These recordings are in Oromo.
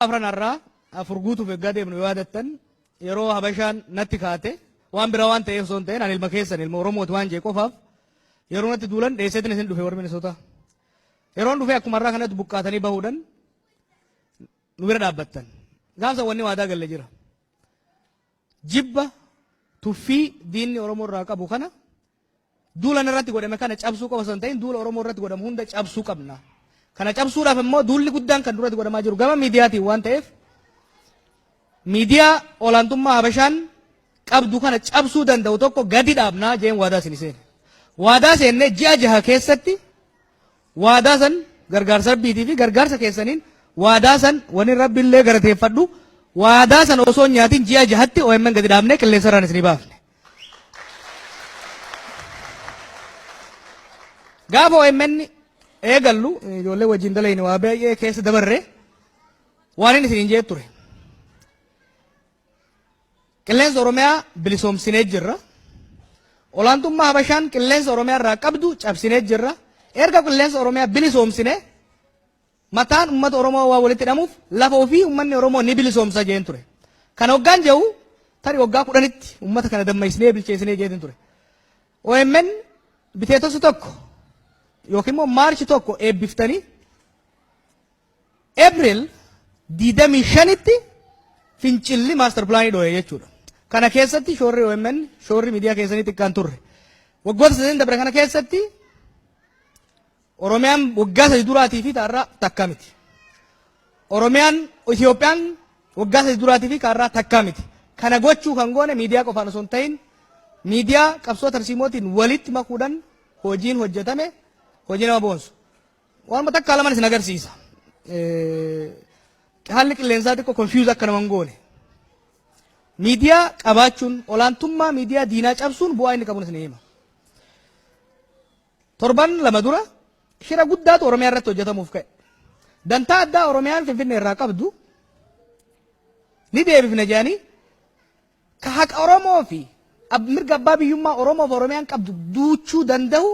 Afran har'aa afur guutuuf eeggaa deemnu yoo yaadattan, yeroo Habashaan natti kaate, waan biraa waan ta'eef osoo hin ta'in, ani ilma keessan, ilma Oromooti waan jee qofaaf yeroo natti duulan dheesseetiin isin dhufe warri Minnesota. Yeroon dhufe akkuma har'aa kanatti buqqaatanii bahuudhaan nu bira dhaabbattan. Gaafsa wanni waadaa galle jira. Jibba tuffii diinni Oromoo irraa qabu kana, duula irratti godhame kana cabsuu qofa osoo hin ta'in, duula Oromoo irratti godhamu hunda cabsuu qabna. Kana cabsuudhaaf immoo duulli guddaan kan duratti godhamaa jiru gama miidiyaatiin waan ta'eef, miidiyaa olaantummaa Habashaan qabdu kana cabsuu danda'u tokko gadi dhaabnaa jeen waadaa isin seene. Waadaa seennee ji'a 6 keessatti waadaa san gargaarsa Rabbiitii fi gargaarsa keessaniin, waadaa san wani Rabbiillee galateeffadhu, waadaa san osoo hin nyaatin ji'a 6tti OMN gadi dhaabnee qilleensa irraan isinii baafne. Gaafa OMN eegallu ijoollee wajjin dalayne waa baay'ee keessa dabarre. Waan inni isiniin jee ture. Qilleensa Oromiyaa bilisoomsinee jirra. Olaantummaa Habashaan qilleensa Oromiyaa irraa qabdu cabsinee jirra. Erga qilleensa Oromiyaa bilisoomsine, mataan uummata Oromoo waan walitti hidhamuuf lafa ofii uummanni Oromoo ni bilisoomsa jeen ture. Kana hoggaan jedhu tarii waggaa 10tti uummata kana dammaysinee bilcheessinee jeetin ture. OMN biteetota 1 yookiin immoo Maarchi 1 eebbiftanii April 25tti fincilli master pilaanii dho'e jechuudha. Kana keessatti shoorri OMN, shoorri miidiyaa keessanii xiqqaan turre. Waggoota sadeen dabre kana keessatti Oromiyaan waggaa 3 duraatii fi taarraa takka miti. Oromiyaan, Itoophiyaan waggaa 3 duraatii fi kaarraa takka miti. Kana gochuu kan goone miidiyaa qofaan osoo hin ta'in, miidiyaa qabsoo tarsiimootiin walitti makuudhaan hojiin hojjetame hojii nama boonsu. Waanuma takkaa lamaan isin agarsiisa. Haalli qilleensaa xiqqoo confuse akka nama hin goone. Miidiyaa qabaachuun, olaantummaa miidiyaa diinaa cabsuun bu'aa inni qabuun isin hima. Torban 2 dura shira guddaatu Oromiyaa irratti hojjetamuuf ka'e. Dantaa addaa Oromiyaan Finfinnee irraa qabdu ni deebifna jedhanii, ka haqa Oromoo fi mirga abbaa biyyummaa Oromoo fi Oromiyaan qabdu duuchuu danda'u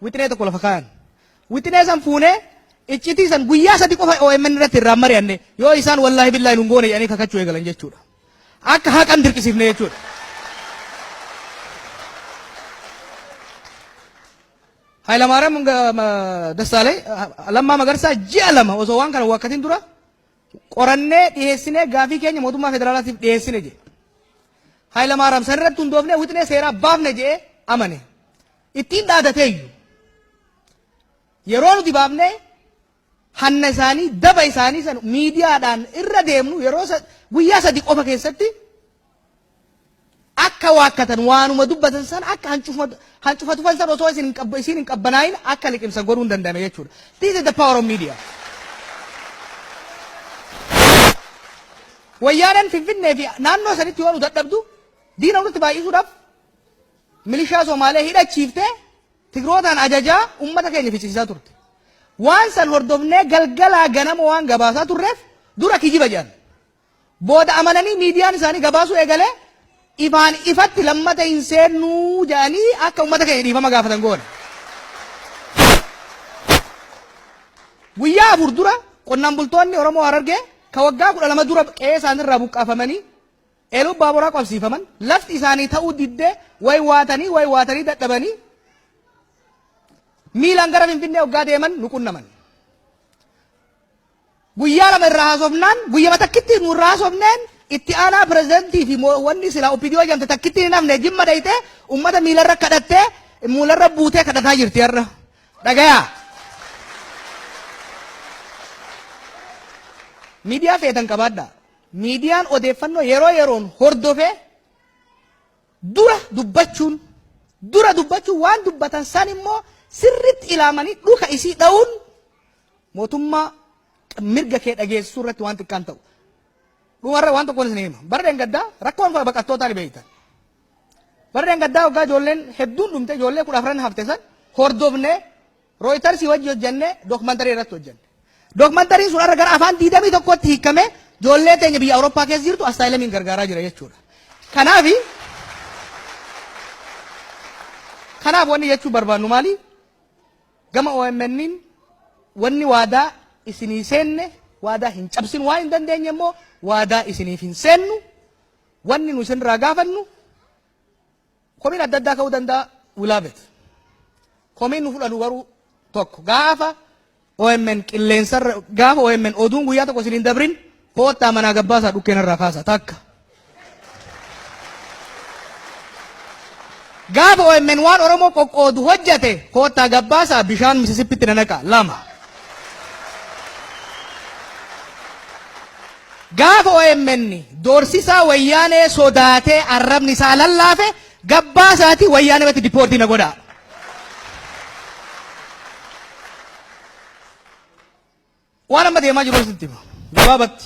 wixinee tokko lafa kaayan. Wixinee san fuunee iccitii san guyyaa 3 qofa OMN irratti irraan mari'anne, yoo isaan wallaahi billaahi nun goone jedhanii kakachuu eegalan jechuudha. Akka haqan dirqisiifne jechuudha. Hayilamaariyaam Dassaalay, Lammaa Magarsaa ji'a 2 osoo waan kana wakkatiin dura qorannee dhiyeessinee gaafii keenya mootummaa federaalaatiif dhiyeessine jedhe. Hayilamaariyaam san irratti hundoofnee wixinee seeraa baafne jedhee amane. Ittiin dhaadateeyyu. Yeroo nuti baafnee hanna isaanii, daba isaanii san miidiyaadhaan irra deemnu, yeroo guyyaa 3 qofa keessatti akka waakkatan, waanuma dubbatan san akka hancufatufan san osoo isin hin qabbanaa'in akka liqimsan godhuun danda'ame jechuudha. This is the power of media. Wayyaaneen Finfinnee fi naannoo sanitti yoo nu dadhabdu, diina nutti baay'isuudhaaf milishaa Somaalee hidhachiiftee Tigrootaan ajajaa uummata keenya ficcisiisaa turte. Waan san hordofnee galgalaa ganama waan gabaasaa turreef dura kijiba jedhan. Booda amananii miidiyaan isaanii gabaasuu eegalee, ifaan ifatti lammata hin seennuu jedhanii akka uummata keenya dhiifama gaafatan goone. Guyyaa 4 dura qonnaan bultoonni Oromoo Harargee ka waggaa 12 dura qe'ee isaaniirraa buqqaafamanii Eeluu Baaboraa qabsiifaman, lafti isaanii ta'uu diddee way waatanii way waatanii dadhabanii miilaan gara Finfinnee waggaa deeman nu qunnaman. Guyyaa 2 irraa haasofnaan, guyyama takkitti nu irraa haasofneen, itti aanaa pirezidantii fi wanni silaa OPDO jedhamte takkitti hin hafne Jimma dhayitee ummata miilarra kadhattee, muularra buutee kadhataa jirti har'a. Dhagayaa. Miidiyaa feetan qabaadhaa. Miidiyaan odeeffannoo yeroo yeroon hordofee dura dubbachuun, waan dubbatan san immoo sirritti ilaamanii dhuka isii dha'uun mootummaa mirga kee dhageessisuu irratti waan xiqqaan ta'u. Dhumarra waan tokkoon isin hima. Bara dheengaddaa rakkoon baqattootaa ni beektan. Bara dheengaddaa waggaa ijoolleen hedduun dhumte, ijoollee 14 hafte san hordofnee Rooyitarsii wajji hojjennee dookumantarii irratti hojjenne. Dookumantariin sun har'a gara afaan 21tti hiikamee ijoollee teenya biyya Awurooppaa keessa jirtu asaayilamiin gargaaraa jira jechuudha. Kanaaf wanni jechuu barbaannu maali? Gama OMN'n wanni waadaa isinii seenne Waadaa hin cabsinu. Waan hin dandeenye immoo waadaa isiniif hin seennu. Wanni nu isinirraa gaafannu, komiin adda addaa ka'uu danda'a. We love it. Komiin nu fudhannu garuu tokko, gaafa OMN qilleensarra, gaafa OMN oduun guyyaa tokko isin hin dabrin, koottaa manaa gabbaasaa dhukkeen irraa kaasa takka. Gaafa OMN waan Oromoo qoqqoodu hojjate, koottaa gabbaasaa bishaan Misisippitti nanaqa lama. Gaafa OMN doorsisaa Wayyaanee sodaatee arrabni isaa lallaafe, gabbaasaati Wayyaanee irratti dipoortii na godhaa. Waan amma deemaa jiru sitti hima. Gabaabatti.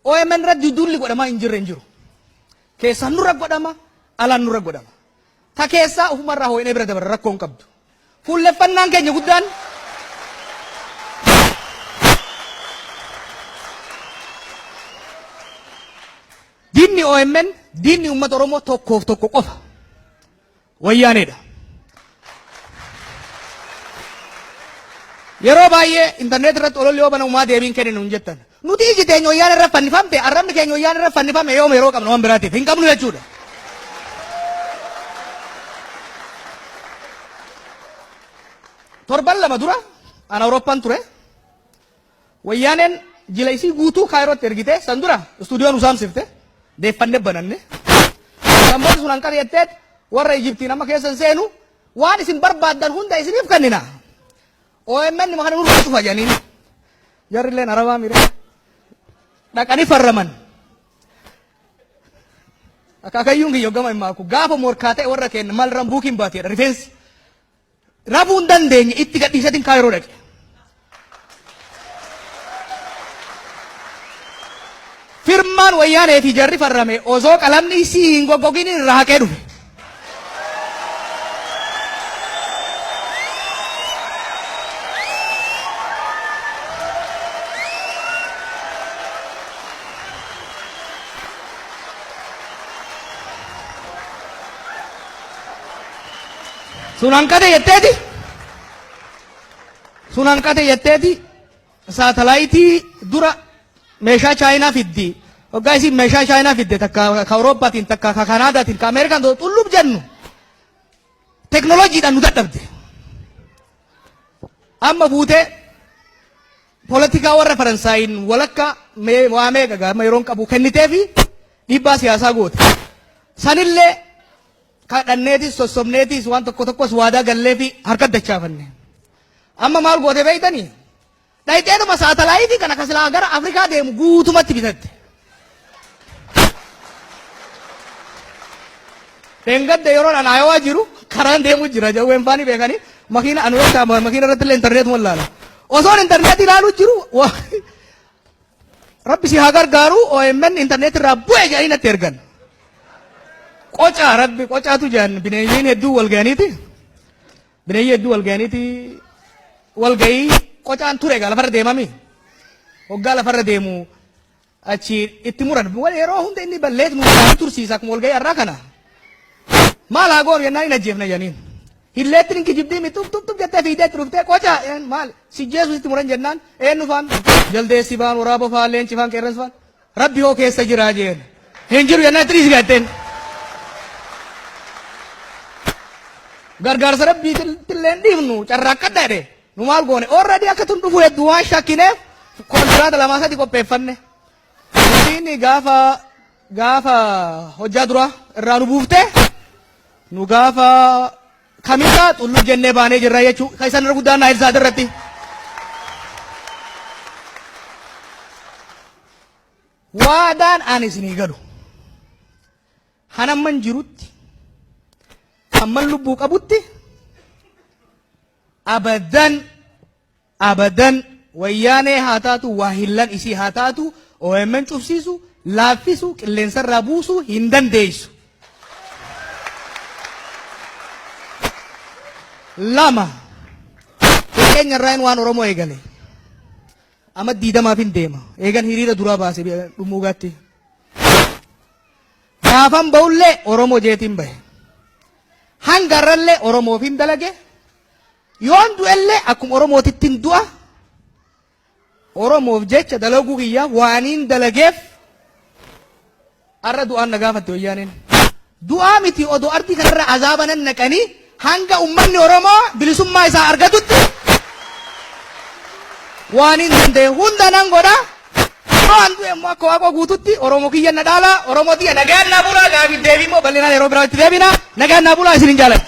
OMN irratti duulli godhamaa hin jirre hin jiru. Keessaan nurra godhama, alaan nurra godhama. Ta keessaa ofumarraa hoo'inee bira dabarra, rakkoo hin qabdu. Fuulleffannaan keenya guddaan diinni OMN, diinni uummata Oromoo tokkoof tokko qofa. Wayyaaneedha. Yeroo baay'ee intarneet irratti ololli yoo banamu maa deebiin kenninu hin jettan. Nuti iji teenya wayyaan irra fannifamte, arrabni keenya wayyaan irra fannifame, yooma yeroo qabna waan biraatiif hin qabnu jechuudha. Torban 2 dura an Awurooppaan ture. Wayyaaneen jila isii guutuu Kaayirootti ergite. San dura istuudiyoo nu saamsifte, deeffannee bananne. San booda sun hanqate jetteet warra Ijiptiin amma keessa hin seenu, waan isin barbaaddan hunda isiniif kennina. OMN kana nurraa cufa jedhaniin. Jarri illeen arabaa mire. Dhaqanii farraman. Akaakayyuun kiyya gama hin maaku. Gaafa morkaa ta'e warra kenna mal rambuukiin baateedha rifeensi. Rafuu hin dandeenye, itti gadhiisetiin Kaayiroo dhaqe. Firmaan Wayyaanee fi jarri farrame osoo qalamni isii hin goggogin irraa haqee dhufe. Sun hanqate jetteeti. Sun hanqate jetteeti saatalaayitii dura meeshaa Chaayinaa fiddi. Hoggaa isin meeshaa Chaayinaa fidde, takka ka Awurooppaatiin, takka ka Kanaadaatiin, ka Ameerikaan xullub jennu, teknooloojiidhaan nu dadhabde. Amma fuutee poolitikaa warra Faransaayiin walakka waa meeqa gaama yeroon qabu kenniteefi dhiibbaa siyaasaa goote. Sanillee kadhanneetis sossobneetis waan tokko tokkos waadaa galleefi harka dachaafanne. Amma maal goote beektanii? Dhayxeedhuma saatalaayitii kana ka silaa gara Afrikaa deemu guutumatti bitatte. Dheengadda yeroon an Ayowaa jiru karaan deemu jira, jawween faanii beekanii, makiina anu beektaa, makiina irratti illee intarneetuma ilaala. Osoon intarneetii ilaalu jiru, rabbi si haa gargaaru, OMN intarneet irraa bu'e jedhanii natti ergan. Qocaa rabbi qocaatu jedhan, bineeyyiin hedduu wal ga'aniiti. Bineeyyii hedduu wal ga'aniiti, wal ga'ii qocaan ture egaa lafarra deemami. Hoggaa lafarra deemu achi itti muran. Wal yeroo hunda inni balleet nu tursiisa akkuma wal ga'ii har'aa kana. Maal haa goonu jennaan, hin ajjeefna jedhaniin. Hilleetti hin kijibdii mi, tub tub tub jettee fiidee itti dhuftee, qocaa maal si jeesu sitti muran jennaan, eenyu faan, jaldeessi faan, waraaba faan, leenci faan, qeerransi faan, rabbi hoo keessa jiraa jeen. Hin jiru jennaan itti dhiisi jetteen. Gargaarsa rabbiitillee hin dhiifnu, carraaqqadha jedhe. Nu maal goone, already akka tun dhufu hedduu waan shakkineef kontiraata lamaa sadi qopheeffanne. Isiin gaafa hojjaa duraa irraa nu buuftee, nu gaafa Kamisaa xulluu jennee baanee jirra jechuu kan isaan irra guddaan Naayil Saat irratti. Waadaan ani isinii galu, hanamman jirutti, hamman lubbuu qabutti, abadan abadan Wayyaanee haa taatu, waa hillan isii haa taatu, OMN cufsiisu, laaffisu, qilleensarraa buusuu hin dandeessu. Lama, xiqqeenya irraa waan Oromoo eegale. Amma 20f hin deema. Eegan hiriira duraa baase Dhummuugaatti. Gaafan ba'ullee Oromoo jeetiin bahe. Hanga irrallee Oromoof hin dalage. Yoon du'ellee akkuma Oromootittiin du'a. Oromoof jecha dalaguu kiyyaaf waaniin dalageef arra du'aan na gaafatte Wayyaaneen. Du'aa miti, odoo ardii kanarra azaaba nan naqanii, hanga ummanni Oromoo bilisummaa isaa argatutti waaniin danda'e hunda nan godha. Yoo an du'e immoo akka Waaqoo Guututti Oromoo kiyya na dhaala. Oromoo tiyya, nagaan naa bulaa. Gaafii deebii immoo bal'inaan yeroo biraa itti deebina. Nagaan naa bulaa, isin hin jaaladha.